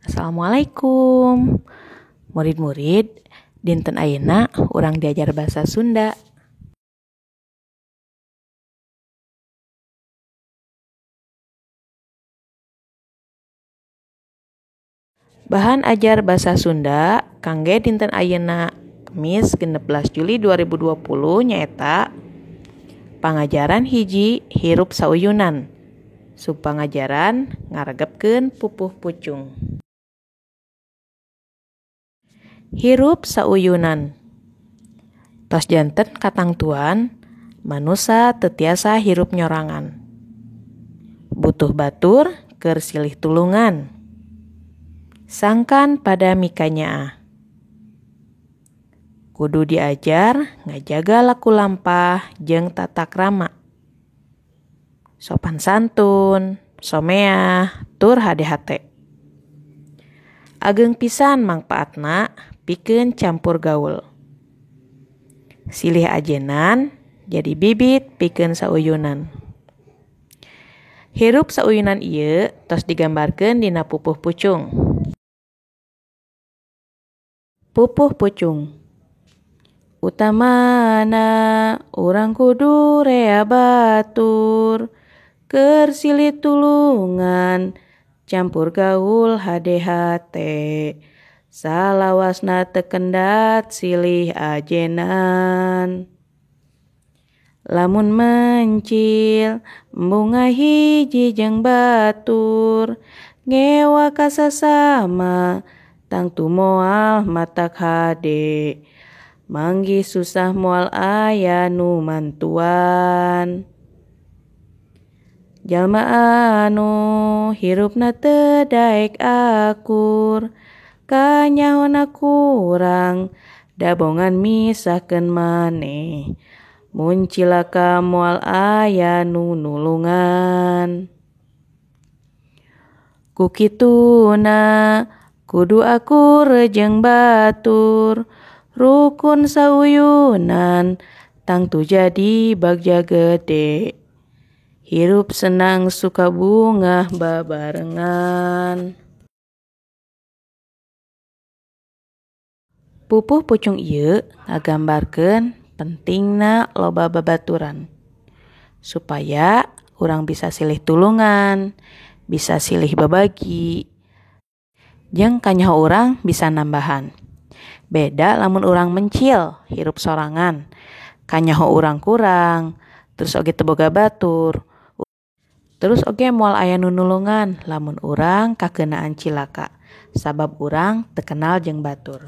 Assalamualaikum. Murid-murid, dinten ayeuna urang diajar bahasa Sunda. Bahan ajar bahasa Sunda kangge dinten ayeuna Kemis 16 Juli 2020 nyaeta pangajaran hiji hirup sauyunan. Subpangajaran ngaregepkeun pupuh pucung. Hirup sauyunan. Tos janten katangtuan manusa teu tiasa hirup nyorangan. Butuh batur keur silih tulungan. Sangkan pada mikanyaah. Kudu diajar ngajaga laku lampah jeung tata krama. Sopan santun, someah, tur hade hate. Ageng pisan mangpaatna pikeun campur gaul. Silih ajenan jadi bibit pikeun sauyunan. Hirup sauyunan ieu tos digambarkeun dina pupuh pucung. Pupuh pucung. Utamana urang kudu rea batur keur silih tulungan campur gaul hade hate salawasna teu kendat silih ajenan. Lamun mencil embunga hiji jeung batur ngewa ka sasama tangtu moal matak hade manggih susah moal aya nu mantuan. Jalma anu hirupna teu daek akur kanyahona kurang dabongan misahkeun maneh mun cilaka moal aya nu nulungan. Ku kituna kudu akur jeung batur rukun sauyunan tangtu jadi bagja gede. Hirup senang suka bungah babarengan. Pupuh pucung ieu ngagambarkeun pentingna loba babaturan supaya urang bisa silih tulungan, bisa silih babagi, jeung kanyaho urang bisa nambahan. Beda lamun urang mencil hirup sorangan, kanyaho urang kurang, terus oge teu boga batur. Terus oge moal aya nu nulungan lamun urang kakeunaan cilaka sabab urang teu kenal jeung batur.